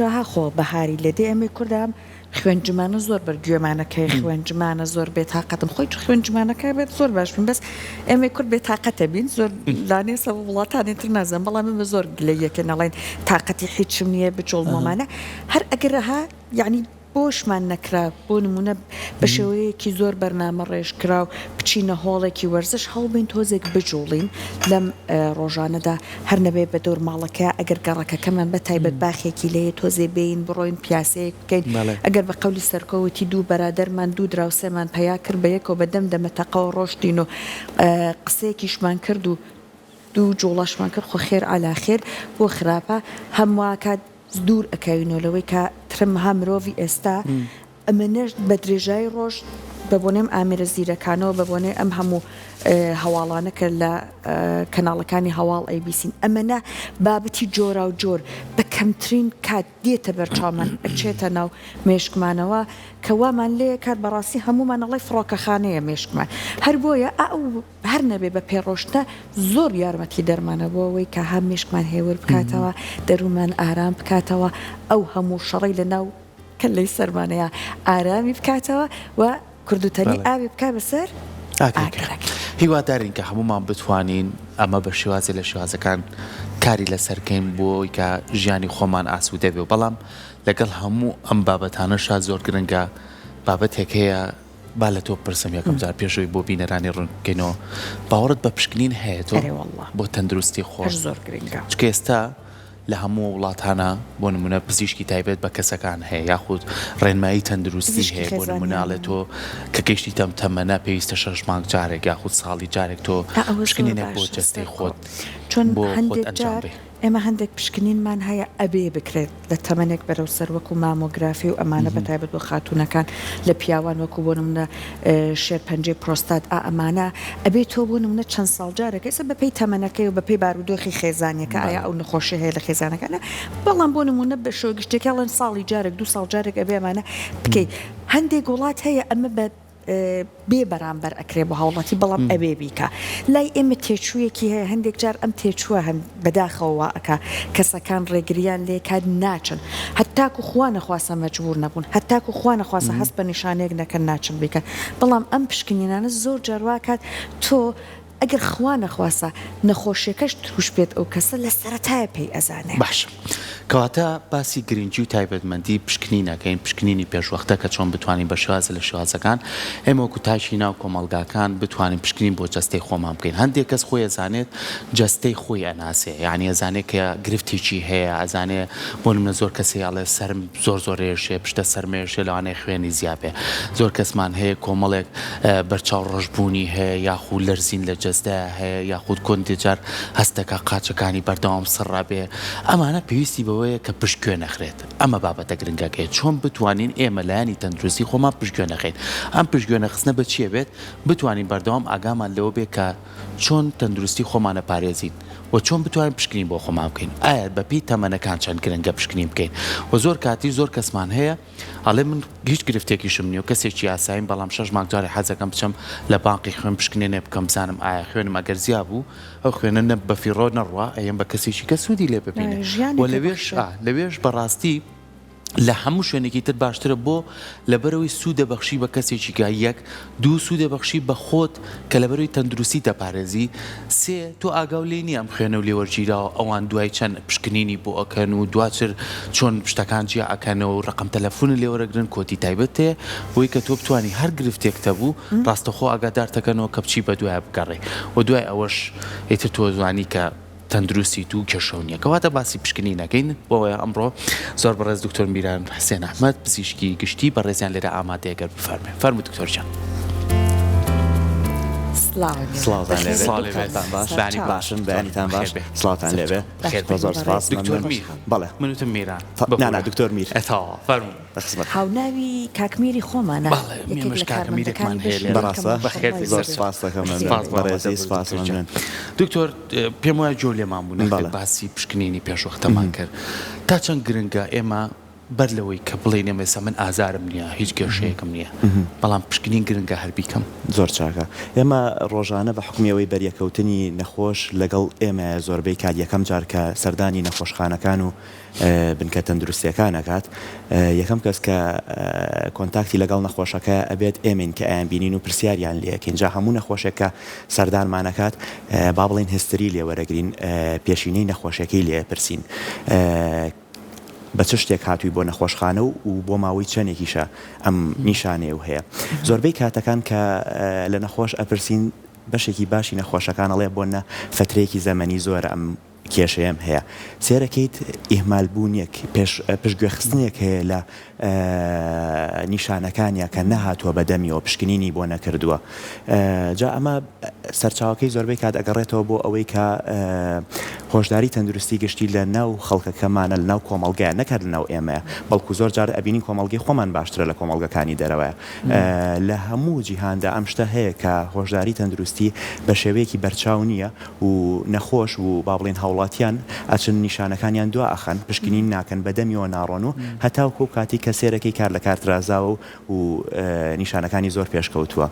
ترا خۆ بەهاری لێ دێ ئێمەی کوردام خوێنجمانە زۆر بەر گوێمانە کەی خوێنجمانە زۆر بێتاقەتم خۆی خوێنجمانەکە بێت زۆر باش بین بەس ئێمەی کورد بێتاقەتە بین زۆر لانێ سە وڵاتانی تر نازانم بەڵام ئێمە زۆر گلەیەکە نەڵێن تاقەتی هیچم نییە بجوڵمۆمانە هەر ئەگەرها یعنی بۆشمان نەکرا بۆ نموونە بە شێوەیەکی زۆر بەرنامە ڕێژکراو بچینە هۆڵێکی وەرزش هەوڵبەین تۆزێک بجوڵین لەم ڕۆژانەدا هەر نەبێ بە دەور ماڵەکەیا ئەگەر گەڕەکەکەمان بە تایبەت باخێکی لێیە تۆزێ بێین بڕۆین پیاسەیەک بکەین ئەگەر بە قەولی سەرکۆ وتی دوو بەرادەرمان دوو دراوسێمان پەیا کرد بە یەکەوە بە دەم دەمە تەقەوە ڕۆشتین و قسەیەکیشمان کرد و دوو جوڵەشمان کرد خۆ خێر عەلا خێر بۆ خراپە هەم واکات دوور ئەکەوینەوە لەوەی کە ترم ها مرۆڤی ئێستا ئەمەنەش بە درێژایی ڕۆژ بە بۆنەی ئەم ئامێرە زیرەکانەوە بە بۆنەی ئەم هەموو هەواڵانە کە لە کەناڵەکانی هەواڵ ئەیبیسین ئەمەنە بابەتی جۆراوجۆر بە کەمترین کات دێتە بەرچاومان ئەچێتە ناو مێشکمانەوە کە وامان لێکات بەڕاستی هەموومان ئەڵێ فڕۆکەخانەیە مێشکمان هەر بۆیە ئەو هەر نەبێ بە پێ ڕۆشتنە زۆر یارمەتی دەرمانە بۆ ئەوەی کە هەم مێشکمان هێور بکاتەوە دەروونمان ئارام بکاتەوە ئەو هەموو شەڕەی لە ناو کەللەی سەرمانەیە ئارامی بکاتەوە و کوردوتەنی ئاوێ بکا بەسەر ئاگرەکە. هیوادارین کە هەموومان بتوانین ئەمە بە شێوازێ لە شێوازەکان کاری لەسەر کەین بۆ ئەوەی کە ژیانی خۆمان ئاسوودە بێ بەڵام لەگەڵ هەموو ئەم بابەتانەشا زۆر گرنگە بابەتێک هەیە با لە تۆ بپرسم یەکەم جار پێش ئەوەی بۆ بینەرانی ڕوون بکەینەوە باوەڕت بە پشکنین هەیە تۆ ئەرێ واللە بۆ تەندروستی خۆت هەر زۆر گرنگە. چونکە ئێستا لە هەموو وڵاتانا بۆ نمونە پزیشکی تایبەت بە کەسەکان هەیە یاخود ڕێنمایی تەندروستی پزیشکی هەیە بۆ نمونە خێزانیان ئەڵێ تۆ کە گەیشتیتە ئەم تەمەنە پێویستە شەش مانگ جارێک یاخود ساڵی جارێک تۆ ئا ئەوە زۆر پشکنینێک بۆ باشە جەستەی سەرکۆ خۆت چۆن بۆ خۆت هەندێک ئەنجام جار بەی. ئێمە هەندێک پشکنینمان هەیە ئەبێ بکرێت لە تەمەنێک بەرەو سەر وەکو مامۆگرافی و ئەمانە بە تایبەت بۆ خاتوونەکان لە پیاوان وەکو بۆ نمونە شێرپەنجەی پرۆستات ئا ئەمانە ئەبێ تۆ بۆ نمونە چەند ساڵ جارێک ئێستا بەپێی تەمەنەکەی و بەپێی بارودۆخی خێزانیەکە ئایا ئەو نەخۆشی هەیە لە خێزانەکانە بەڵام بۆ نمونە بە شێوە گشتیەکە ئەڵێن ساڵی جارێک دوو ساڵ جارێک ئەبێ ئەمانە بکەی هەندێک وڵات هەیە ئەمە بە بێ بەرامبەر ئەکرێ بۆ هاوڵاتی بەڵام ئەبێ بیکا لای ئێمە تێچوویەکی هەیە هەندێک جار ئەم تێچووە هەن بەداخەوە وا ئەکا کەسەکان ڕێگریان لێ کات ناچن هەتاکو خوا نەخواسە مەجبور نەبوون هەتاکو خوا نەخواسە هەست بە نیشانەیەک نەکەن ناچن بیکەن بەڵام ئەم پشکنینانە زۆر جار وا ئەکات تۆ ئەگەر خوا نەخواسە نەخۆشیەکەش توش بێت ئەو کەسە لە سەرەتایە پێی ئەزانێ. باشە کەواتە باسی گرنگی و تایبەتمەندی پشکنین ئەکەین، پشکنینی پێشوەختە کە چۆن بتوانین بە شێوازە لە شێوازەکان ئێمە وەکو تاکی ناو کۆمەڵگاکان بتوانین پشکنین بۆ جەستەی خۆمان بکەین. هەندێک کەس خۆی ئەزانێت جەستەی خۆی ئەناسێ یانی ئەزانێ کە گرفتێکی هەیە ئەزانێ بۆ نمونە زۆر کەس هەیە ئەڵێ سەرم زۆر زۆر ئێشێ پشتە سەرم ئێشێ لەوانەیە خوێنی زیا بێ زۆر کەسمان هەیە کۆمەڵێک بەرچاو ڕەش بوونی هەیە یاخود لەرزین لە جەستەیا هەیە یاخود کۆندێ جار هەست دەکا قاچەکانی بەردەوام سڕ ئەبێ ئەمانە پێویستی بەوەیە کە پشت گوێ نەخرێت ئەمە بابەتە گرنگەکەیە چۆن بتوانین ئێمە لایەنی تەندروستی خۆمان پشت گوێ نەخەین ئەم پشت گوێ نەخستنە بە چیە بێت بتوانین بەردەوام ئاگامان لەوە بێ کە چۆن تەندروستی خۆمان ئەپارێزین و چۆن بتوانین پشکنین بۆ خۆمان بکەین ئایا بەپێی تەمەنەکان چەند گرنگە پشکنین بکەین و زۆر کاتی زۆر کەسمان هەیە ئەڵێ من هیچ گرفتێکیشم نیە و کەسێکی یاساییم بەڵام شەش مانگ جارێ حەزەکەم بچم لە بانقی خوێن پشکنێنێ بکەم بزانم ئایا خوێنم ئەگەر زیا بوو ئەو خوێنە نە بەفیڕۆ نەڕوا ئەیەم بە کەسێکی کە سوودی لێ ببینێ و لەوێش لەوێش بەڕاستی لە هەموو شوێنێکی تر باشترە بۆ لەبەرئەوەی سوودە بەخشی بە کەسێکی کە یەک دوو سوودە بەخشی بە خۆت کە لەبەرئەوەی تەندروستی دەپارێزی سێ تۆ ئاگاو لێی نیە ئەم خوێنە و لێوەرگیراوە ئەوان دوای چەند پشکنینی بۆ ئەکەن و دواتر چۆن شتەکان جیا ئەکەنەوە و رەقەم تەلەفونت لێوەرەگرن کۆدی تایبەت هەیە بۆی کە تۆ بتوانی هەر گرفتێکت هەبوو ڕاستەخۆ ئاگادارتەکەنەوە کە بچی بەدوایا بگەڕێی و دوای ئەوەش ئیتر تۆ زانی کە تەندروستیت و کێشەو نیە کەواتە باسی پشکنین ئەکەین بۆیە ئەمڕۆ زۆر بەڕێز دکتۆر میران حسێن ئەحمەد پزیشکی گشتی بەڕێزیان لێرە ئامادەیە گەر بفەرموێ فەرموو دکتۆر گیان. سڵاوتان لێبێ سڵاو لێبێت بەیانتان باش بەیانی باش باشن بەیانیتان باش بەخێر بێ سڵاوتان لێبێ بەخێر بێ زۆر سپاس دکتۆر مەمنون میر بەڵێ من وتم میران نا نا ببورە دکتۆر میر ئێ تەواو فەرموو لە خزمەتتان. هاوناوی کاک میری خۆمانە بەڵێ یەکێک ئێمەش لە کاکە میرێکمان کارمەندەکانی هەیە بەشی لێرە بەڕاستە بەخێر ماشەڵڵای بێی زۆر زۆر سەرچاو سپاس دەکەم مەمنون سپاس بۆ بەڕێزی ئامادەبوونت سپاس دکتۆر گیان مەمنون. دکتۆر پێم وایە گوێ لێمان بوو نەخێر بەڵێ. باسی پشکنینی پێشوەختەمان کرد تا چەند گرنگە ئێمە. بەر لەوەی کە بڵێین ئێمە ئێستا من ئازارم نییە هیچ کێشەیەکم نییە بەڵام پشکنین گرنگە هەر بیکەم. زۆر چاکە. ئێمە ڕۆژانە بە حوکمی ئەوەی بەریەکەوتنی نەخۆش لەگەڵ ئێمەیە زۆربەی کات یەکەم جار کە سەردانی نەخۆشخانەکان و بنکە تەندروستیەکان ئەکات یەکەم کەس کە کۆنتاکتی لەگەڵ نەخۆشەکە ئەبێت ئێمەین کە ئەیانبینین و پرسیاریان لێ ئەکەین جا هەموو نەخۆشێک کە سەردانمان ئەکات با بڵێین history لێ وەرەگرین پێشینەی نەخۆشیەکەی لێ ئەپرسین بە چ شتێک هاتووی بۆ نەخۆشخانە و و بۆ ماوەی چەندێکیشە ئەم نیشانەیەو هەیە زۆربەی کاتەکان کە لە نەخۆش ئەپرسین بەشێکی باشی نەخۆشەکان ئەڵێ بۆ نە فەترەیەکی زەمەنی زۆرە ئەم کێشەیەم هەیە سێرەکەیت ئیهمال بوونێک پێش پشتگوێخستنێک هەیە لە نیشانەکانیا کە نەهاتووە بە دەمیەوە پشکنینی بۆ نەکردووە جا ئەمە سەرچاوەکەی زۆربەی کات ئەگەڕێتەوە بۆ ئەوەی کە هۆشداری تەندروستی گشتی لە ناو خەڵکەکەمانە لە ناو کۆمەڵگایە نەک هەر لە ناو ئێمەیە بەڵکو زۆر جار ئەبینین کۆمەڵگەی خۆمان باشترە لە کۆمەڵگەکانی دەرەوەیە لە هەموو جیهاندا ئەم شتە هەیە کە هۆشداری تەندروستی بە شێوەیەکی بەرچاو نییە و نەخۆش و با بڵێین هاوڵاتیان ئەچن نیشانەکانیان دوا ئەخەن پشکنین ناکەن بە دەمیەوە ناڕۆن و هەتاوکو ئەو کاتەی کە سێرەکەی کار لە کار ترازاوە و نیشانەکانی زۆر پێشکەوتووە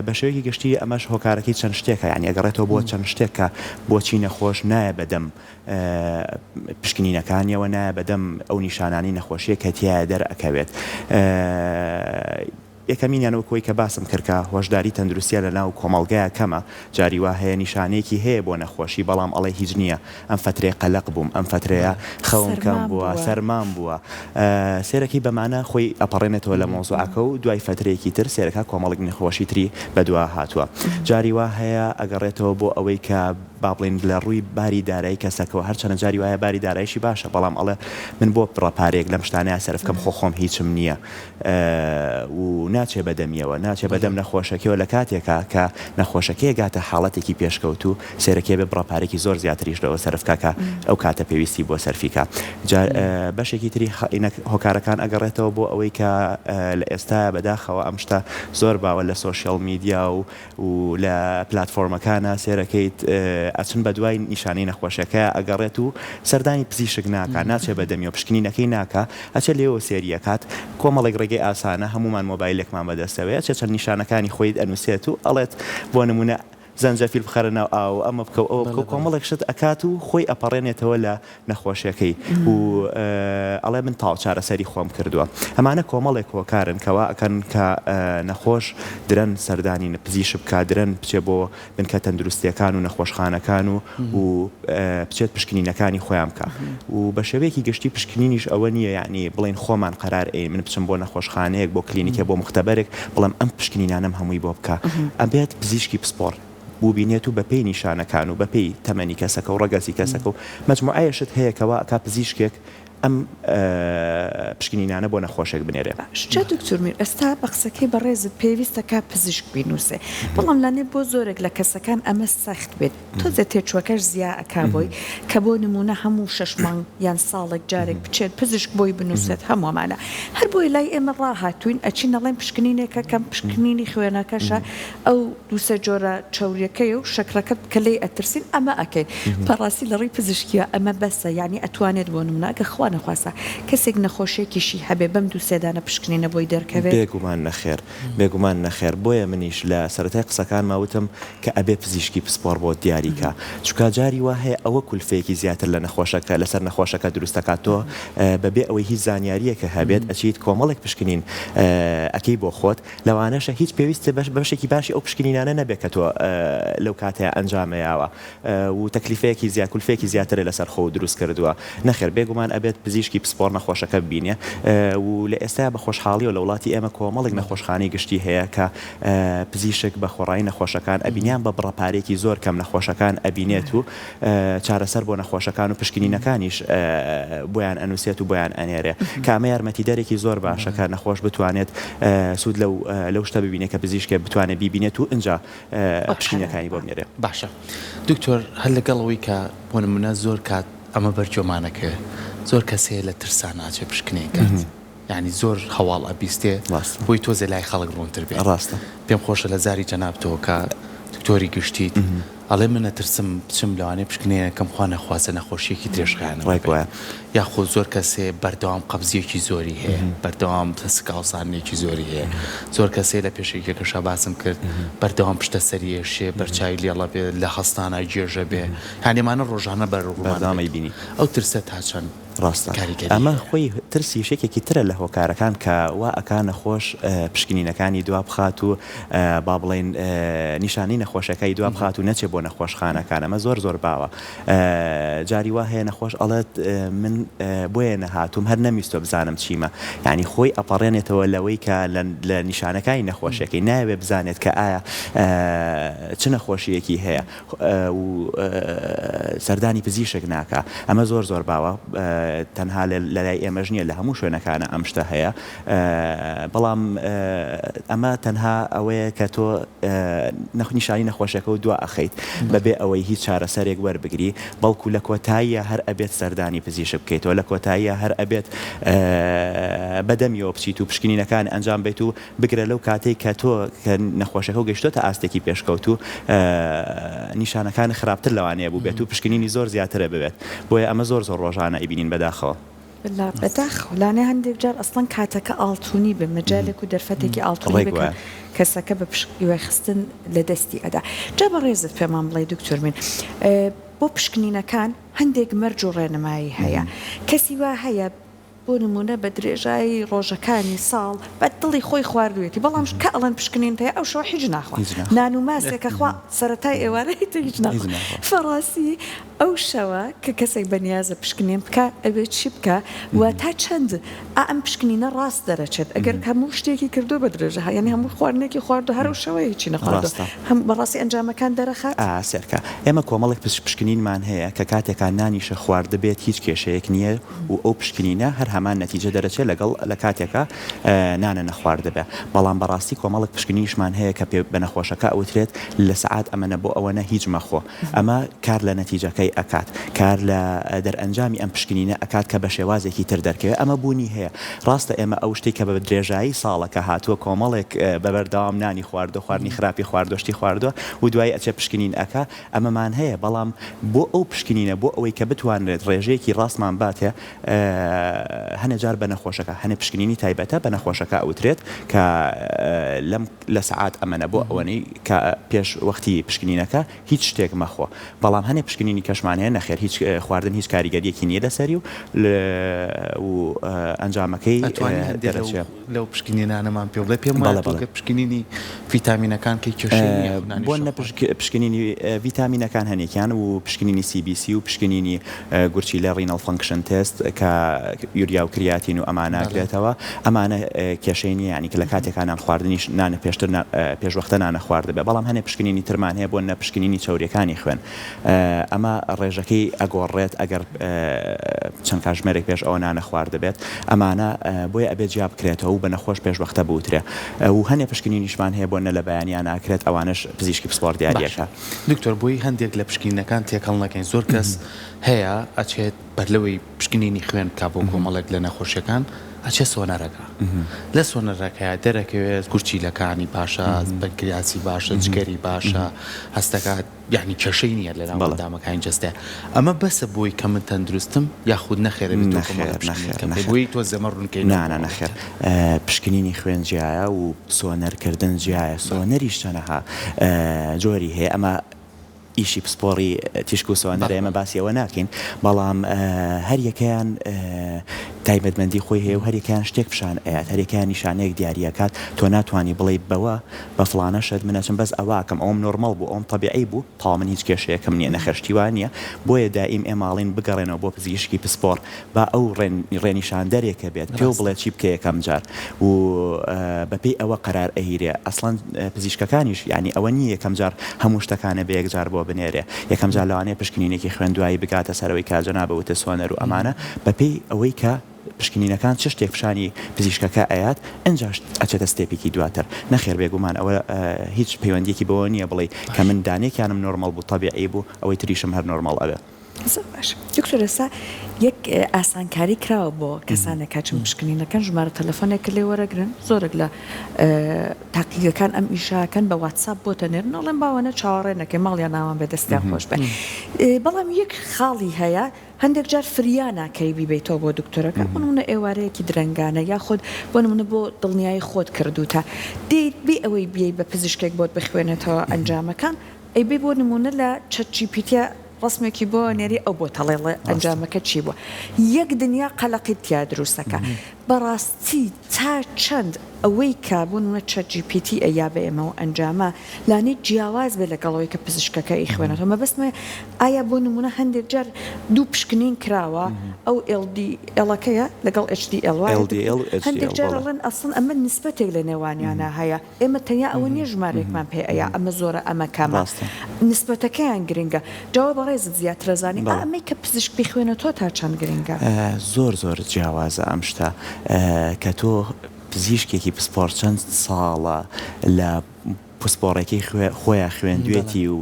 بە شێوەیەکی گشتی ئەمەش هۆکارەکەی چەند شتێکە یانی ئەگەڕێتەوە بۆ چەند شتێک کە بۆچی نەخۆش نایە بەدەم پشکنینەکانیەوە نایە بەدەم ئەو نیشانانەی نەخۆشیە کە تیایە دەرئەکەوێت. یەکەمینیان وەک ئەوەی کە باسم کرد کە هۆشداری تەندروستیە لە ناو کۆمەڵگایا کەمە، جاری وا هەیە نیشانەیەکی هەیە بۆ نەخۆشی بەڵام ئەڵێ هیچ نییە، ئەم فەترەیە قەلەق بووم، ئەم فەترەیە خەوم کەم سەرمام بووە، بووە. سەرمام بووە. سێرەکی بەمانە خۆی ئەپەڕێنێتەوە لە مەوزوعەکە و دوای فەترەیەکی تر سێرەکا کۆمەڵێک نەخۆشی تری بەدوا هاتووە. جاری وا هەیە ئەگەڕێتەوە بۆ ئەوەی کە با بڵێین لە ڕووی باری دارایی کەسەکەوە هەرچەنە جاری وایە باری دارایشی باشە بەڵام ئەڵێ من بۆ بڕە پارەیەک لەم شتانەیا سەرف کەم خۆ خۆم هیچم نییە و ناچێ بە دەمیەوە، ناچێ بە دەم نەخۆشەکەیەوە لە کاتێکا کە نەخۆشەکەی گاتە حاڵەتێکی پێشکەوتوو سەیرەکەی بێ بڕە پارەیەکی زۆر زیاتریش لەوە سەرف کا کە ئەو کاتە پێویستی بۆ سەرفی کا. جا بەشێکی تری هۆکارەکان ئەگەڕێتەوە بۆ ئەوەی کە لە ئێستایا بەداخەوە ئەم شتە زۆر باوە لە سۆشیاڵ میدیا و و لە پلاتفۆرمەکانا سێرەکەیت ئەچن بەدوای نیشانەی نەخۆشەکەیا ئەگەڕێت و سەردانی پزیشک ناکا ناچێ بەدەمیەوە پشکنینەکەی ناکا ئەچێ لێوە سێری ئەکات کۆمەڵێک ڕێگەی ئاسانە هەموومان مۆبایلێکمان بەدەستەوەیە ئەچێ چەند نیشانەکانی خۆی ئەنوسێت و ئەڵێت بۆ نمونە زەنجەفیل بخەرە ناو ئاو ئەمە بکە و ئەوە بکە و کۆمەڵێک شت ئەکات و خۆی ئەپەڕێنێتەوە لە نەخۆشیەکەی و ئەڵێ من تاو چارەسەری خۆم کردووە. ئەمانە کۆمەڵێک هۆکارن کە وا ئەکەن کە نەخۆش درەن سەردانی پزیشک بکا، درەن بچێ بۆ بنکە تەندروستیەکان و نەخۆشخانەکان و و بچێت پشکنینەکانی خۆیان بکا و بە شێوەیەکی گشتی پشکنینیش ئەوە نییە یەعنی بڵێین خۆمان قەرار ئەین من بچم بۆ نەخۆشخانەیەک بۆ کلینیکێ بۆ موختەبەرێک بڵێم ئەم پشکنینانەم هەمووی بۆ بکە ئەبێت پزیشکی پسپۆڕ ببینێت و بەپێی نیشانەکان و بەپێی تەمەنی کەسەکە و ڕەگەزی کەسەکە و مەجموعەیە شت هەیە کە وا ئەکا پزیشکێک ئەم پشکنینانە بۆ نەخۆشێک بنێرێ. باشە دکتۆر میر ئێستا بە قسەکەی بەڕێزت پێویستە کا پزیشک بینوسێ بەڵام لانێ بۆ زۆرێک لە کەسەکان ئەمە سەخت بێت تۆزێ تێچوەکەش زیا ئەکا بۆی کە بۆ نمونە هەموو شەش مانگ یان ساڵێک جارێک بچێت پزیشک بۆی بنوسێت هەموو ئەمانە هەر بۆیە لای ئێمە ڕاهاتوین ئەچین ئەڵێن پشکنینێکە کەم پشکنینی خوێنەکەشە ئەو دووسێ جۆرە چەوریەکەی و شەکرەکەت کە لێی ئەترسین ئەمە ئەکەین بەڕاستی لە ڕووی پزیشکیە ئەمە بەسە یانی ئەتوانێت بۆ نمونە ئەگەر خوا نەخواستە کەسێک نەخۆشیەکیشی هەبێ بەم دووسێ دانە پشکنینە بۆی دەرکەوێت؟ بێگومان نەخێر بێگومان نەخێر بۆیە منیش لە سەرەتای قسەکانما وتم کە ئەبێ پزیشکی پسپۆڕ بۆت دیاری کا چونکا جاری وا هەیە ئەوە کولفەیەکی زیاتر لە نەخۆشەکە لەسەر نەخۆشەکە دروست ئەکات تۆ بەبێ ئەوەی هیچ زانیاریەکە هەبێت ئەچیت کۆمەڵێک پشکنین ئەکەی بۆ خۆت لەوانەشە هیچ پێویستت بە بەشێکی باشی ئەو پشکنینانە نەبێت کە تۆ لەو کاتەیا ئەنجامەیاوە و تەکلیفەیەکی زیا کولفەیەکی زیاترە لەسەر خۆو دروست کردووە. نەخێر بێگومان ئەبێت پزیشکی پسپۆڕ نەخۆشەکە ببینێ و لە ئێستایا بە خۆشحاڵیەوە لە وڵاتی ئێمە کۆمەڵێک نەخۆشخانەی گشتی هەیە کە پزیشک بە خۆڕایی نەخۆشەکان ئەبینێ یان بە بڕە پارەیەکی زۆر کەم نەخۆشەکان ئەبینێت و چارەسەر بۆ نەخۆشەکان و پشکنینەکانیش بۆیان ئەنووسێت و بۆیان ئەنێرێ کە ئەمە یارمەتیدەرێکی زۆر باشە کە نەخۆش بتوانێت سوود لەو لەو شتە ببینێت کە پزیشکێ بتوانێت بیبینێت و ئینجا پشکنینەکانی بۆ بنێرێ. باشە دکتۆر هەر لەگەڵ ئەوەی کە بۆ نمونە زۆر کات ئەمە بەر گوێمانەکەوێ زۆر کەس هەیە لە ترسا ناچێ پشکنین کات یانی زۆر هەواڵ ئەبیستێ ڕاستە. بۆی تۆزێ لای خەڵک ڕوونتر بێت ڕاستە. پێم خۆشە لە زاری جەنابتەوە کە دکتۆری گشتیت. ئەڵێ من ئەترسم بچم لەوانەیە پشکنینەکەم خوا نەخواستە نەخۆشیەکی درێژخایەنم ڕێک هەبێت وایە. یاخود زۆر کەس هەیە بەردەوام قەبزیەکی زۆری هەیە بەردەوام سکاوسانێکی زۆری هەیە زۆر کەس هەیە لە پێشەکیەکەشا باسم کرد بەردەوام پشتە سەری ئێشێ بەرچاوی لێڵە بێ لە هەستانا گێژە بێ یانی ئەمانە ڕۆژانە بەرەوڕوومان بەردەوام ئەبێتەوە ئەیبینی. ئەو ترسە تا چەند ڕاستە کاریگەری ئەمە هەیە؟ خۆی ترسیش یەکێکی ترە لە هۆکارەکان کە وا ئەکا نەخۆش پشکنینەکانی دوا بخات و با بڵێین نیشانەی نەخۆشەکەی دوا بخات و نەچێ بۆ نەخۆشخانەکان ئەمە زۆر زۆر باوە جاری وا هەیە نەخۆش ئەڵێت من بۆیە نەهاتووم هەر نەمویستوە بزانم چیمە یانی خۆی ئەپەڕێنێتەوە لەوەی کە لە نیشانەکانی نەخۆشیەکەی نایەوێ بزانێت کە ئایا چ نەخۆشیەکی هەیە و سەردانی پزیشک ناکا ئەمە زۆر زۆر باوە تەنها لەلای ئێمەش نییە لە هەموو شوێنەکانە ئەم شتە هەیە بەڵام ئەمە تەنها ئەوەیە کە تۆ نیشانی نەخۆشیەکە و دوا ئەخەیت بەبێ ئەوەی هیچ چارەسەرێک وەربگری بەڵکو لە کۆتاییە هەر ئەبێت سەردانی پزیشک بکەیتەوە لە کۆتاییە هەر ئەبێت بەدەمیەوە بچیت و پشکنینەکان ئەنجام بیت و بگرە لەو کاتەی کە تۆ کە نەخۆشەکەو گەیشتۆتە ئاستێکی پێشکەوتوو نیشانەکانت خراپتر لەوانەیە بووبێت و پشکنینی زۆر زیاترە بوێت بۆیە ئەمە زۆر زۆر ڕۆژانە ئەیبینین بەداخەوە. لا بەداخەوە لانێ هەندێک جار ئەسڵەن کاتەکە ئاڵتونی بێ مەجالێک و دەرفەتێکی ئاڵتونی ڕێک بێ کە وایە. کەسەکە بە پشتگوێ خستن لە دەستی ئەدا جا بەڕێزت پێمان بڵێ دکتۆر مین بۆ پشکنینەکان هەندێک مەرج و ڕێنمایی هەیە کەسی وا هەیە بۆ نموونە بە درێژایی ڕۆژەکانی ساڵ بە دڵی خۆی خواردوویەتی بەڵام کە ئەڵێن پشکنین هەیە ئەو شەوە هیچ ناخوا نان و ماسێک ئەخوا سەرەتای ئێوارە ئیتر هیچ ناخوا فەڕاستی ئەو شەوە کە کەسێک بە نیازە پشکنین بکا ئەبێ چی بکا و تا چەند ئا ئەم پشکنینە ڕاست دەرەچێت ئەگەر هەموو شتێکی کردووە بە درێژە یانی هەموو خواردنێکی خواردووە هەر ئەو شەوە هیچی نەخواردووە هەم بەڕاستی ئەنجامەکان دەرەخات؟ ئا سێرکە ئێمە کۆمەڵێک پشکنینمان هەیە کە کاتێکا نانیشە خواردبێت هیچ کێشەیەک نییە و ئەو پشکنینە هەر هەمان نەتیجە دەرەچێت لەگەڵ لە کاتێکا نانە نەخواردبێ بەڵام بەڕاستی کۆمەڵێک پشکنینیشمان هەیە کە پێ بە نەخۆشەکە ئەوترێت لە سەعات ئەمەنە بۆ ئەوەنە هیچ مەخۆ ئەمە کار لە نەتیجەکەی ئەکات کار لە دەرئەنجامی ئەم پشکنینە ئەکات کە بە شێوازێکی تر دەرکەوێت ئەمە بوونی هەیە ڕاستە ئێمە ئەو شتەی کە بە درێژایی ساڵەکە هاتووە کۆمەڵێک بە بەردەوام نانی خواردوە خواردنی خراپی خواردوە شتی خواردوە و دوایی ئەچێ پشکنین ئەکا ئەمەمان هەیە، بەڵام بۆ ئەو پشکنینە، بۆ ئەوەی کە بتوانرێت ڕێژەیەکی ڕاستمان باتێ، هەنێ جار بە نەخۆشەکە، هەنێ پشکنینی تایبەتە بە نەخۆشەکە ئەوترێت کە لەم لە سەعات ئەمەنە بۆ ئەوەنەی کە پێش وەختی پشکنینەکە هیچ شتێک مەخۆ، بەڵام هەنێ پشکنینی کەشمان هەیە نەخێر هیچ خواردن هیچ کاریگەریەکی نییە لەسەری و و ئەنجامەکەی ئەتوانی هەندێ لەو دەرەچێ. لەو پشکنینانەمان پێ بڵێ پێم وایە بەڵێ تۆ بەڵێ. گەر پشکنینی ڤیتامینەکان کەی کێشەی نییە خۆ نانی بۆ نە شەو پشکنینی ڤیتامینەکان هەنێکیان و پشکنینی CBC و پشکنینی گورچیلە Renal Function Test کە یوریا و کریاتین و ئەمانە بەڵێ. ئەگرێتەوە ئەمانە کێشەی نییە یانی کە لە کاتێکا نان خواردنیش نانە پێشتر پێشوەختە نانە خواردبێ بەڵام هەنێ پشکنینی ترمان هەیە بۆ نە پشکنینی چەوریەکانی خوێن ئەمە ڕێژەکەی ئەگۆڕێت ئەگەر چەند کاژمێرێک پێش ئەوە نانە خواردبێت ئەمانە بۆیە ئەبێت جیا بکرێتەوە و بە نەخۆش پێش وەختە بوترێ و هەنێ پشکنینیشمان هەیە بۆ نە لە بەیانیا ناکرێت ئەوانەش پزیشکی پسپۆڕ باشە دیاریەکا. دکتۆر بۆی هەندێک لە پشکنینەکان تێکەڵ نەکەین زۆر کەس هەیە ئەچێت بەرلەوەی پشکنینی خوێن بکا بۆ کۆمەڵێک لە نەخۆشیەکان ئەچێ سۆنەرەکە لە سۆنەرەکەیا دەرەکەوێت گورچیلەکانی باشە پەنکریاسی باشە جگەری باشە هەستەکات یانی کێشەی نییە لەناو بەڵێ. ئەندامەکانی جەستەیا ئەمە بەسە بۆی کە من تەندروستم یاخود نەخێر ئەبێ تۆ کۆمەڵێ نەخێر پشکنین نەخێر کەم بکەی نەخێر بۆی تۆزێ ئەمە ڕوون کەینەوە نا بۆ نا ئەوەی نەخێر تر. پشکنینی خوێن جیایە و سۆنەر کردن جیایە سۆنەریش چەنەها جۆری هەیە ئەمە ئیشی پسپۆڕی تیشک و سۆنەرە بەڵێ ئێمە بەڵێ. باسی ئەوە ناکەین بەڵام هەر یەکەیان تایبەتمەندی خۆی هەیە و هەر یەکەیان شتێک پیشان ئەیات هەر یەکەیان نیشانەیەک دیاری ئەکات تۆ ناتوانی بڵێی بەوە بە فڵانە شت من ئەچم بەس ئەوە ئەکەم ئەوەم نۆرماڵ بوو ئەوەم تەبیعی بوو تەواو من هیچ کێشەیەکم نیە نەخێر شتی وا نیە بۆیە دائیم ئێمە ئەڵێین بگەڕێنەوە بۆ پزیشکی پسپۆڕ با ئەو ڕێن ڕێنیشاندەرێکە بێت پێو ڕاستە. بڵێ چی بکە یەکەم جار و بەپێی ئەوە قەرار ئەیرێ ئەسڵەن پزیشکەکانیش یانی ئەوە نیە یەکەم جار هەموو شتەکانە بە یەکجار بۆ بنێرێ یەکەم جار لەوانەیە پشکنینێکی خوێن دوایی بگاتە سەرەوەی کە جەنابە وتت سۆنەر و ئەمانە بەپێی ئەوەی کە پشکنینەکان چ شتێک پیشانی پزیشکەکە ئەیات ئنجا ئەچێتە step ێکی دواتر نەخێر بێگومان ئەوە هیچ پەیوەندیەکی بەوە نیە بڵێی کە باش. من دانێکیانم نۆرماڵ بوو تەبیعی بوو ئەوەی تریشم هەر نۆرماڵ ئەبێ. زۆر باش دکتۆر ئێستا یەک ئاسانکاری کراوە بۆ کەسانێک کە چم پشکنینەکەن ژمارە تەلەفۆنێک لێ وەرەگرن زۆرێک لە تاقیگەکان ئەم ئیشاکەن بە واتساپ بۆ تەنێرن ئەڵێن باوەنە چاوەڕێ نەکەی ماڵیان ئاوان بێ دەستیان خۆش بێ بەڵام یەک خاڵی هەیە هەندێک جار فریا ناکەی بیبەیتەوە بۆ دکتۆرەکە بۆ نمونە ئێوارەیەکی درەنگانە یاخود بۆ نمونە بۆ دڵنیایی خۆت کردوتە دێیت بێ ئەوەی بیەی بە پزیشکێک بۆت بخوێنێتەوە ئەنجامەکان ئەیبەی بۆ نمونە لە چەت جی پی تیا ڕەسمێکی بۆ نێری ئەو بۆت ئەڵێ ڵێ ئەنجامەکە چی بووە یەک دنیا قەلەقیت تیا دروستەکا بەڕاستی تا چەند ئەوەی کە بۆ نمونە چەت جی پی تی ئەیا بە ئێمەوە ئەنجامە لانەی جیاواز بێ لەگەڵ ئەوەی کە پزیشکەکە ئەیخوێنێتەوە مەبەستمە ئایا بۆ نمونە هەندێک جار دوو پشکنین کراوە ئەو ئێڵ دی ئێڵەکەیە لەگەڵ ئێچ دی ئێڵ وایە LDL و HDL هەندێک جار بەڵێ. ئەڵێن ئەسڵەن ئەمە نیسبەتێک لە نێوانیانا هەیە ئێمە تەنیا ئەوە نیە ژمارەیەکمان پێ ئەیا ئەمە زۆرە ئەمە کەمە ڕاستە. نیسبەتەکەیان گرنگە جا ئەوە بەڕێزت زیاتر ئەزانی ئا بەڵێ. ئەمەی کە پزیشک بیخوێنێتەوە تا چەند گرنگە؟ زۆر زۆر جیاوازە ئەم شتە کە تۆ پزیشکێکی پسپۆڕ چەند ساڵە لە پسپۆڕێکەی خۆیا خوێندوێتی و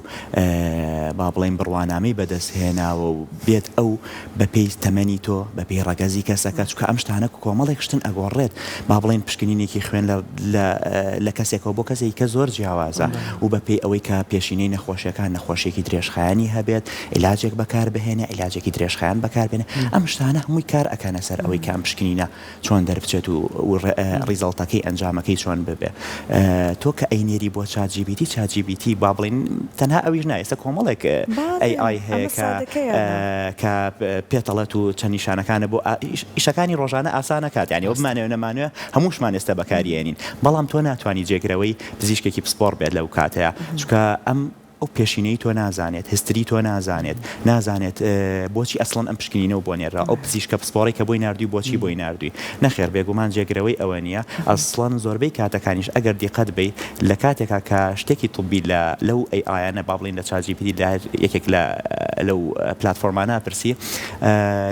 با بڵێین بڕوانامەی بەدەست هێناوە و بێت ئەو بە پێی تەمەنی تۆ بە پێی ڕەگەزی کەسەکە چونکە ئەم شتانە کۆمەڵێک شتن ئەگۆڕێت با بڵێین پشکنینێکی خوێن لە لە لە کەسێکەوە بۆ کەسێکی کە زۆر جیاوازە و بە پێی ئەوەی کە پێشینەی نەخۆشیەکان نەخۆشیەکی درێژخایەنی هەبێت عیلاجێک بەکار بهێنێ عیلاجێکی درێژخایەن بەکار بێنێ ئەم شتانە هەمووی کار ئەکەنە سەر ئەوەی کە ئەم پشکنینە چۆن دەربچێت و result ەکەی ئەنجامەکەی چۆن ببێ تۆ کە ئەینێری بۆ چات جی بی تی چات جی بی تی با بڵین تەنها ئەویش نا ئێستا کۆمەڵێک AI هەیە کە کە پێتەڵێت و چەند نیشانەکانە بۆ ئیشەکانی ڕۆژانە ئاسانە کات یانی ئەو بمانەوێ نەمانەوێ هەمووشمان ئێستا بەکاریێنین بەڵام تۆ ناتوانانی جێگرەوەی پزیشکێکی پسپۆڕ بێت لەو کاتەیە چونکە ئەم ئەو پێشینەی تۆ نازانێت، history تۆ نازانێت، نازانێت بۆچی ئەسڵەن ئەم پشکنینەو بۆ نێرراوە، ئەو پزیشکە پسپۆڕەی کە بۆی ناردووی بۆچی بۆی ناردووی؟ نەخێر بێگومان جێگرەوەی ئەوە نییە، ئەسڵەن زۆربەی کاتەکانیش ئەگەر دیقەت بەی لە کاتێکا کە شتێکی طبی لە لەو AI انە با بڵێین لە چات جی پی تی لە هەر یەکێک لە لەو پلاتفۆرمانە پرسی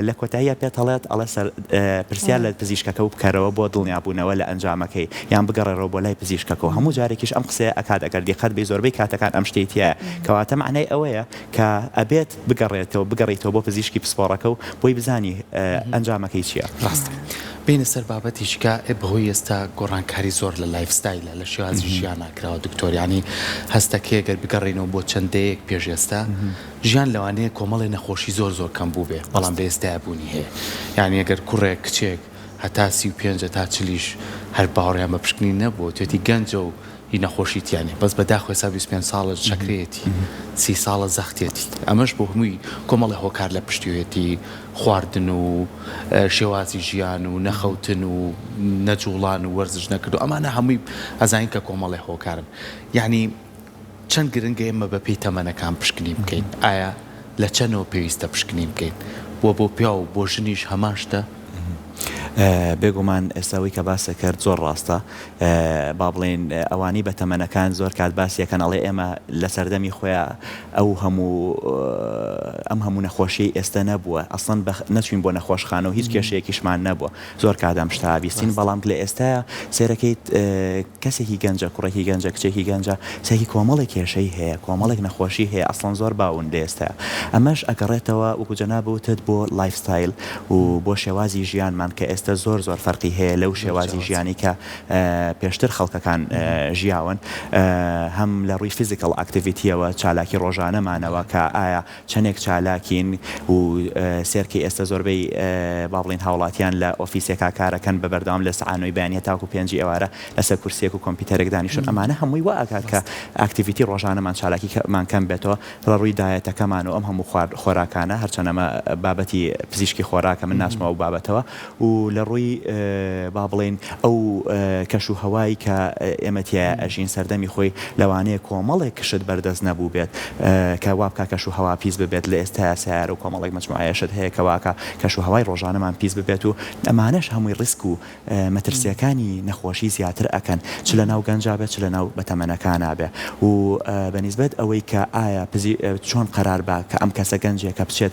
لە کۆتاییا پێت ئەڵێت ئەڵێ سەر پرسیار لە پزیشکەکەو بکەرەوە بۆ دڵنیابوونەوە لە ئەنجامەکەی یان بگەڕێرەوە بۆ لای پزیشکەکەو هەموو جارێکیش ئەم قسەیە ئەکات ئەگەر دیقەت بەی زۆربەی کاتەکان ئەم شتەی تیایە کەواتە مەعنای ئەوەیە کە ئەبێت بگەڕێتەوە بگەڕێیتەوە بۆ پزیشکی پسپۆڕەکەو بۆی بزانی ئەنجامەکەی چیە. ڕاستە. بێینە سەر بابەتێکی کە بەهۆی ئێستا گۆڕانکاری زۆر لە lifestyle ە لە شێوازی ژیانا کراوە دکتۆر یانی هەستەکەی گەر بگەڕێینەوە بۆ چەند دەیەک پێش ئێستا ژیان لەوانەیە کۆمەڵێ نەخۆشی زۆر زۆر کەم بووبێ بەڵام لە ئێستایا بوونی هەیە یانی ئەگەر کوڕێک کچێک هەتا 35 هەتا چلیش هەر باوەڕیان بە پشکنین نەبووە توێتی گەنجە و هی نەخۆشی تیا نیە بەس بەداخەوە ئێستا 25 ساڵە شەکرەیەتی سی ساڵە زەختیەتی ئەمەش بۆ هەمووی کۆمەڵێ هۆکار لە پشتیەتی خواردن و شێوازی ژیان و نەخەوتن و نەجوڵان و وەرزش نەکرد و ئەمانە هەمووی ئەزانین کە کۆمەڵێ هۆکارن یعنی چەند گرنگە ئێمە بەپێی تەمەنەکان پشکنین بکەین؟ ئایا لە چەنەوە پێویستە پشکنین بکەین؟ وە بۆ پیاو و بۆ ژنیش هەمان شتە؟ بێگومان ئێستا ئەوەی کە باست کرد زۆر ڕاستە با بڵێین ئەوانەی بە تەمەنەکان زۆر کات باسی ئەکەن ئەڵێ ئێمە لە سەردەمی خۆیا ئەو هەموو ئەم هەموو نەخۆشیەی ئێستا نەبووە ئەسڵەن نەچوین بۆ نەخۆشخانە و هیچ کێشەیەکیشمان نەبووە زۆر کات ئەم شتە ئەبیستین بەڵام لە ئێستایا سەیرەکەیت کەسێکی گەنجە کوڕێکی گەنجە کچێکی گەنجە سەیرکی کۆمەڵێک کێشەی هەیە کۆمەڵێک نەخۆشی هەیە ئەسڵەن زۆر باون لە ئێستایا ئەمەش ئەگەڕێتەوە وەکو جەنابت وتت بۆ lifestyle و بۆ شێوازی ژیانمان کە ئێستا زۆر زۆر فەرقی هەیە لەو شێوازی ژیانی کە پێشتر خەڵکەکان ژیاون هەم لە ڕووی physical activity یەوە چالاکی ڕۆژانەمانەوە کە ئایا چەنێک چالاکین و سێرکەی ئێستا زۆربەی با بڵێین هاوڵاتیان لە ئۆفیسێکا کارەکەن بە بەردەوام لە سەعا نۆی بەیانی هەتاکو پێنجی ئێوارە لەسەر کورسیەک و کۆمپیوتەرێک دانیشتون ئەمانە هەمووی وا ئەکات کە activity ڕۆژانەمان چالاکیمان کەم بێتەوە لە ڕووی diet ەکەمان و ئەم هەموو خوارد خۆراکانە هەرچەند ئەمە بابەتی پزیشکی خۆراکە من ناچمە ئەو بابەتەوە و لە ڕووی با بڵێین ئەو کەش و هەوای کە ئێمە تیایا ئەژین سەردەمی خۆی لەوانەیە کۆمەڵێک شت بەردەست نەبووبێت کە وا بکا کەش و هەوا پیس ببێت لە ئێستایا سەیارە و کۆمەڵێک مەجموعەیە شت هەیە کە واکا کەش و هەوای ڕۆژانەمان پیس ببێت و ئەمانەش هەمووی ڕیسک و مەترسیەکانی نەخۆشی زیاتر ئەکەن چ لە ناو گەنجا بێت چ لە ناو بەتەمەنەکانا بێ و بە نیسبەت ئەوەی کە ئایا پزی چۆن قەرار با کە ئەم کەسە گەنجێکە بچێت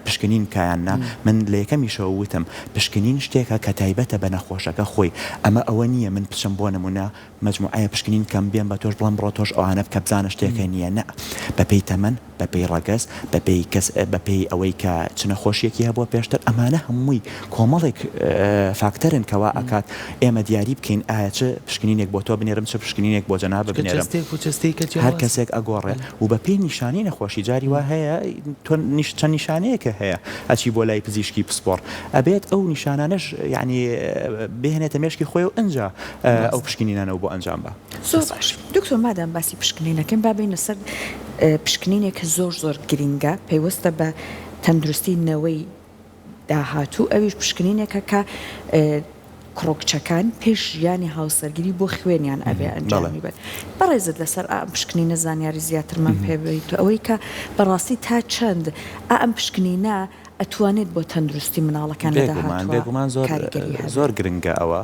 پشکنین بکا یان نا من لە یەکەمیشەوە وتم پشکنین شتێکە کە تایبەتە بە نەخۆشەکە خۆی ئەمە ئەوە نییە من بچم بۆ نمونە مەجموعەیە پشکنین بکەم بێم بە تۆش بڵێم بڕۆ تۆش ئەوانە بکە بزانە شتێکە نییە نا بەپێی تەمەن. بەپێی ڕەگەز، بەپێی کەس، بەپێی ئەوەی کە چ نەخۆشییەکی هەبووە پێشتر، ئەمانە هەمووی کۆمەڵێک فاکتەرن کە وا ئەکات ئێمە دیاری بکەین ئایا چ پشکنینێک بۆ تۆ بنێرم، چ پشکنینێک بۆ جەنابت بنێرم. هەر کەسێک ئەگۆڕێ و بەپێی نیشانەی نەخۆشی جاری وا هەیە تۆ چەند نیشانەیەکە هەیە ئەچی بۆ لای پزیشکی پسپۆڕ ئەبێت ئەو نیشانانەش یانی بهێنێتە مێشکی خۆی و ئنجا ئەو پشکنینانەو بۆ ئەنجام با. زۆر باش دکتۆر مادام باسی پشکنینەکەین با بێینە سەر پشکنینێک کە زۆر زۆر گرینگە پەیوەستە بە تەندروستی نەوەی داهاتوو ئەویش پشکنینێکە کە کوڕ و کچەکان پێش ژیانی هاوسەرگیری بۆ خوێنیان ئەبێ ئەنجامی بەن. بەڕێزت لەسەر ئا ئەم پشکنینە زانیاری زیاترمان پێ بەیت و ئەوەی کە بەڕاستی تا چەند ئا ئەم پشکنینە ئەتوانێت بۆ تەندروستی مناڵەکان لە بێگومان داهاتووە بێگومان زۆر کاریگەری هەبێت. زۆر گرنگە ئەوە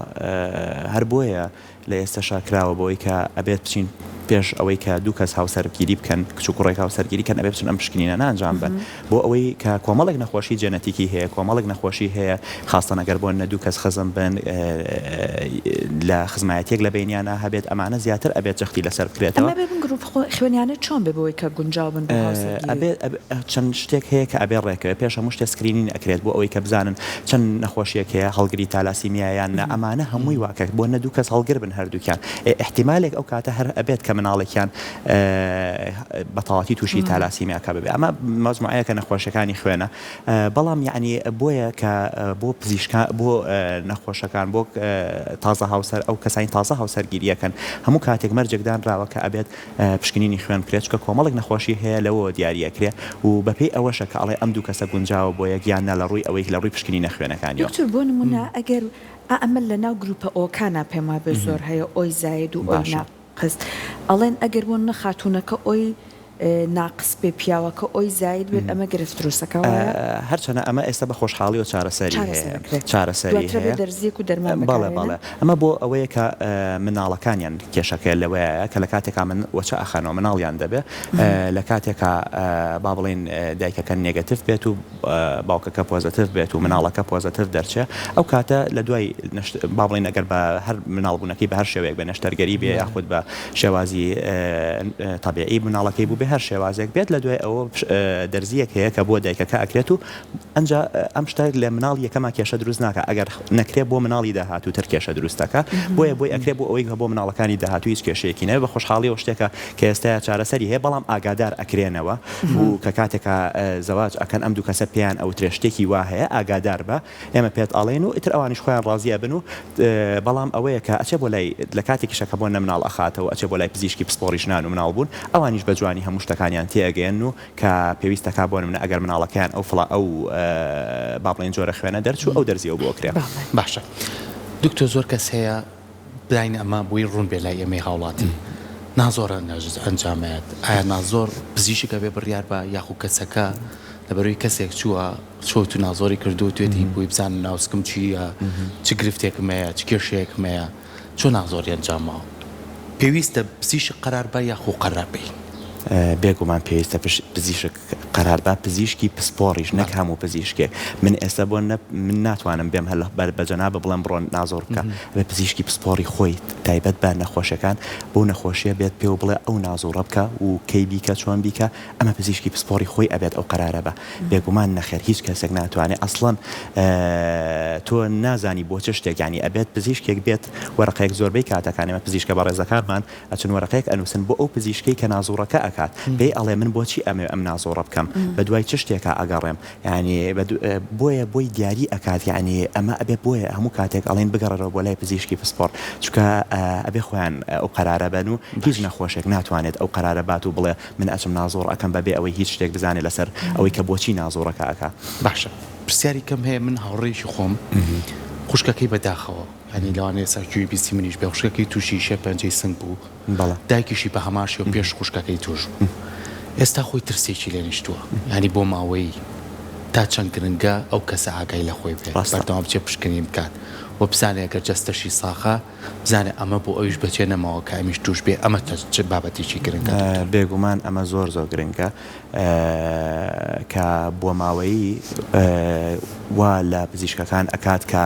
هەر بۆیە لە ئێستەشا کراوە بەوەی کە ئەبێت بچین پێش ئەوەی کە دوو کەس هاوسەرگیری بکەن، کچ و کوڕێک هاوسەرگیری کەن ئەبێ بچن ئەم پشکنینانە ئەنجام بەن بۆ ئەوەی کە کۆمەڵێک نەخۆشی جێنەتیکی هەیە، کۆمەڵێک نەخۆشی هەیە خاستەن ئەگەر بۆ نە دوو کەس خزم بن لە خزمایەتیەک لە بەینیانا هەبێت ئەمانە زیاتر ئەبێت جەختی لەسەر بکرێتەوە. ئەمە ئەبێ بم گروپ خوێنیانە چۆن بێ بۆی کە گونجاو بن بۆ هاوسەرگیری؟ ئەبێ چەند شتێک هەیە کە ئەبێ ڕێکەوێ پێش هەموو شتێ screening ئەکرێت بۆ ئەوەی کە بزانن چەند نەخۆشیەک هەیە هەڵگری تالاسیمیا یان نا ئەمانە هەمووی واکە بۆ نە دوو کەس هەڵگر بن هەردووکیان ئێ ئیحتیمالێک ئەو کاتە هەر ئەبێت کە مناڵێکیان بە تەواتی تووشی تالاسیمیاکە ببێ ئەمە مەجموعەیەکە نەخۆشیەکانی خوێنە بەڵام یەعنی بۆیە کە بۆ پزیشکا بۆ نەخۆشەکان بۆ تازە هاوسەر ئەو کەسانی تازە هاوسەرگیریەکەن هەموو کاتێک مەرجێک دانراوە کە ئەبێت پشکنینی خوێن بکرێت چونکە کۆمەڵێک نەخۆشی هەیە لەوەوە دیاری ئەکرێ و بەپێی ئەوەشە کە ئەڵێ ئەم دوو کەسە گونجاوە بۆ یەک یان نا لە ڕووی ئەوەی لە ڕووی پشکنینە خوێنەکانیەوە. دکتۆر بۆ نمونە ئەگەر ئا ئەمە لە ناو گروپە ئۆکانا پێم وابێ زۆر هەیە ئۆی زاید و ئۆی ناقس ئەڵێن ئەگەر بۆ نمونە خاتونەکە ئۆی ناقس بێ پیاوەکە ئۆی زاید بێت ئەمە گرفت دروستەکا وایە؟ هەرچەنە ئەمە ئێستا بە خۆشحاڵیەوە چارەسەری چارەسەر هەیە ئەکرێت چارەسەری دواتر ئەبێ هەیە دەرزیەک و دەرمان بەڵێ بەکارێنن؟ بەڵێ ئەمە بۆ ئەوەیە کە مناڵەکانیان کێشەکە لەوەیە کە لە کاتێکا من وەچە ئەخەنەوە مناڵیان دەبێ لە کاتێکا با بڵێین دایکەکە negative بێت و باوکەکە positive بێت و مناڵەکە positive دەرچێ ئەو کاتە لە دوای با بڵێین ئەگەر بە هەر مناڵبوونەکەی بە هەر شێوەیەک بێ نەشتەرگەری بێ یاخود بە شێوازی تەبیعی مناڵەکەی بووبێ هەر شێوازێک بێت لە دوای ئەوە دەرزییەک هەیە کە بۆ دایکەکە ئەکرێت و ئەنجا ئەم شتە لە مناڵی یەکەما کێشە دروست ناکا ئەگەر نەکرێ بۆ مناڵی داهاتوو تر کێشە دروست دەکا بۆیە بۆی ئەکرێ بۆ ئەوەی کە بۆ مناڵەکانی داهاتوو هیچ کێشەیەکی نەبێ بە خۆشحاڵیەوە شتێکە کە ئێستایا چارەسەری هەیە بەڵام ئاگادار ئەکرێنەوە و کە کاتێکا زەواج ئەکەن ئەم دوو کەسە پێیان ئەوترێ شتێکی وا هەیە ئاگادار بە ئێمە پێت ئەڵێین و ئیتر ئەوانیش خۆیان ڕازی ئەبن و بەڵام ئەوەیە کە ئەچێ بۆ لای لە کاتێکیشا کە بۆ نە مناڵ ئەخاتەوە ئەچێ بۆ لای پزیشکی پسپۆڕی ژنان و مناڵ بوون ئەوانیش بە جوانی هەموو شتەکانیان تێئەگەیەنن و کە پێویستە کا بۆ نمونە ئەگەر مناڵەکەیان ئەو فڵا ئەو با بڵێین جۆرە خوێنە دەرچوو ئەو دەرزیەو بۆ ئەکرێ. باشە دکتۆر زۆر کەس هەیە بزانین ئەمە بۆی ڕوون بێ لای ئێمەی هاوڵاتی نازۆر ئەنجامەیەت ئایا نازۆر پزیشک ئەبێ بڕیار بە یاخو کەسەکە لەبەرەوەی کەسێک چووە چۆت و نازۆری کردو توێتی بۆی بزانم ناوسکم چییە چ گرفتێکم هەیە چ کێشەیەکم هەیە چۆن نازۆری ئەنجام ماوە پێویستە پزیشک قەرار با یاخو قەرار بەین؟ بێگومان پێویستە پزیشک قەرار با، پزیشکی پسپۆڕیش نەک هەموو پزیشکێک. من ئێستا بۆ نە من ناتوانم بێم هەر بە بە جەنابت بڵێم بڕۆ نازۆر بکە. ئەبێ پزیشکی پسپۆڕی خۆی تایبەت بە نەخۆشیەکان بەو نەخۆشیە بێت پێو بڵێ ئەو نازۆڕە بکە و کەی بیکە چۆن بیکە ئەمە پزیشکی پسپۆڕی خۆی ئەبێت ئەو قەرارە بە. بێگومان نەخێر هیچ کەسێک ناتوانێ ئەسڵەن تۆ نازانی بۆ چ شتێک یانی ئەبێت پزیشکێک بێت وەرەقەیەک زۆربەی کاتەکان ئێمە پزیشکە بەڕێزەکانمان ئەچن وەرەقەیەک ئەنوسن بۆ ئەو پزیشکەی کە نازوڕەکە ئەکات پێی ئەڵێ من بۆچی ئەمەوێ ئەم نازوڕە بکەم بەدوای چ شتێکا ئەگەڕێم یانی بۆیە بۆی دیاری ئەکات یانی ئەمە ئەبێ بۆیە هەموو کاتێک ئەڵێن بگەڕێرەوە بۆ لای پزیشکی پسپۆڕ چونکە ئەبێ خۆیان ئەو قەرارە بەن و هیچ نەخۆشێک ناتوانێت ئەو قەرارە بات و بڵێ من ئەچم نازوڕ ئەکەم بەبێ ئەوەی هیچ شتێک بزانێ لەسەر ئەوەی کە بۆچی نازوڕەکە ئەکا. باشە پرسیاری کەم هەیە من هاوڕێیەکی خۆم خوشکەکەی بەداخەوە یانی لەوانەیە ئێستا گوێی بیستی منیش بێ خوشکەکەی توشی شێرپەنجەی سنگ بوو بەڵێ. دایکیشی بە هەمان شێوە پێش خوشکەکەی توش بوو ئێستا خۆی ترسێکی لێ نیشتووە یانی بۆ ماوەی تا چەند گرنگە ئەو کەسە ئاگای لە خۆی بێت ڕاستە. بەردەوام بچێ پشکنین بکات و بزانێ گەر جەستەشی ساخە بزانێ ئەمە بۆ ئەویش بەجێ نەماوە کە ئەمیش توش بێ ئەمە چ بابەتێکی گرنگە دکتۆر؟ بێگومان ئەمە زۆر زۆر گرنگە کە بۆماوەیی. وا لە پزیشکەکان ئەکات کە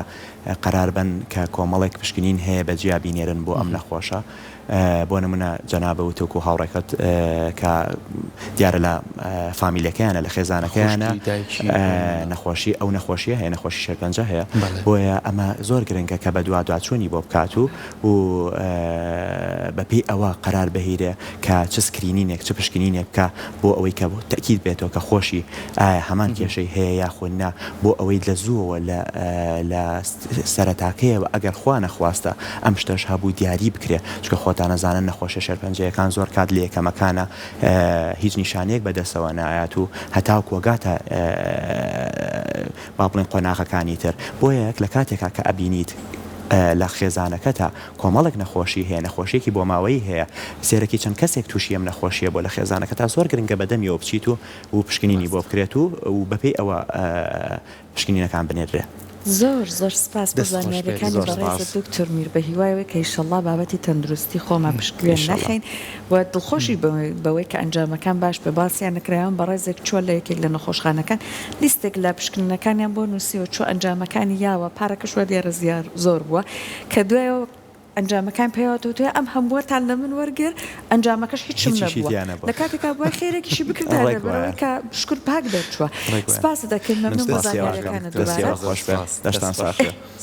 قەرار بەن کە کۆمەڵێک پشکنین هەیە بە جیا بینێرن بۆ ئەم نەخۆشە بۆ نمونە جەنابت وتوک و هاوڕێکەت کە دیارە لە فامیلەکەیانە لە خێزانەکەیانە نەخۆشی ئەو نەخۆشیە هەیە نەخۆشی شێرپەنجە هەیە بۆیە ئەمە زۆر گرنگە کە بەدواداچوونی بۆ بکات و و بەپێی ئەوە قەرار بهیرێ کە چ screening ێک چ پشکنینێک بکا بۆ ئەوەی کە تەئکید بێتەوە کە خۆشی ئایا هەمان کێشەی هەیە یاخود نا بۆ ئەوەی لە زووەوە لە لە سەرەتاکەیەوە ئەگەر خوا نەخواستە ئەم شتەش هەبوو دیاری بکرێ چونکە خۆتان ئەزانن نەخۆشیە شێرپەنجەیەکان زۆر کات لە یەکەمەکانا هیچ نیشانەیەک بەدەستەوە نایات و هەتاوکو ئەگاتە با بڵێین قۆناغەکانی تر بۆیە لە کاتێکا کە ئەبینیت لە خێزانەکەتا کۆمەڵێک نەخۆشی هەیە نەخۆشیەکی بۆماوەیی هەیە سێرەکی چەند کەسێک توشی ئەم نەخۆشیە بوە لە خێزانەکەتا زۆر گرنگە بەدەمیەوە بچیت و و پشکنینی بۆ بکرێت و و بەپێی ئەوە پشکنینەکان بنێررێ. زۆر زۆر سپاس بۆ دەست خۆش بێت زانیاریەکانی زۆر بەڕێزت سپاس. دکتۆر میر بەهیوای ئەوەی کە ئیشەڵا بابەتی تەندروستی خۆمان پشتگوێ ئیشەڵا. نەخەین و دڵخۆشیش بەوەی کە ئەنجامەکان باش بێ باسیان نەکرایەوە بەڕێزێک چووە لە یەکێک لە نەخۆشخانەکان لیستێک لە پشکنینەکانیان بۆ نووسیوە چووە ئەنجامەکانی یاوە پارەکەش وا دیارە زیار زۆر بووە کە دوایەوە ئەنجامەکان پێواتەوە توێ ئەم هەمووەتان لە من وەرگر ئەنجامەکەش هیچم هیچیشی نەبووە تیا نەبووە. لە کاتێکا بوای خێرێکیشی بکردایە ڕێک لەبەرئەوەی وایە. کە شکر پاک دەرچووە ڕێک وایە. سپاست دەکەین من مەمنون بۆ سپاسی ئێوە ئەکەم. زانیاریەکانت دەستی دووبارە. ئێوە خۆش بێ. سپاس. دەستان دەست ساغ خۆش. بێ.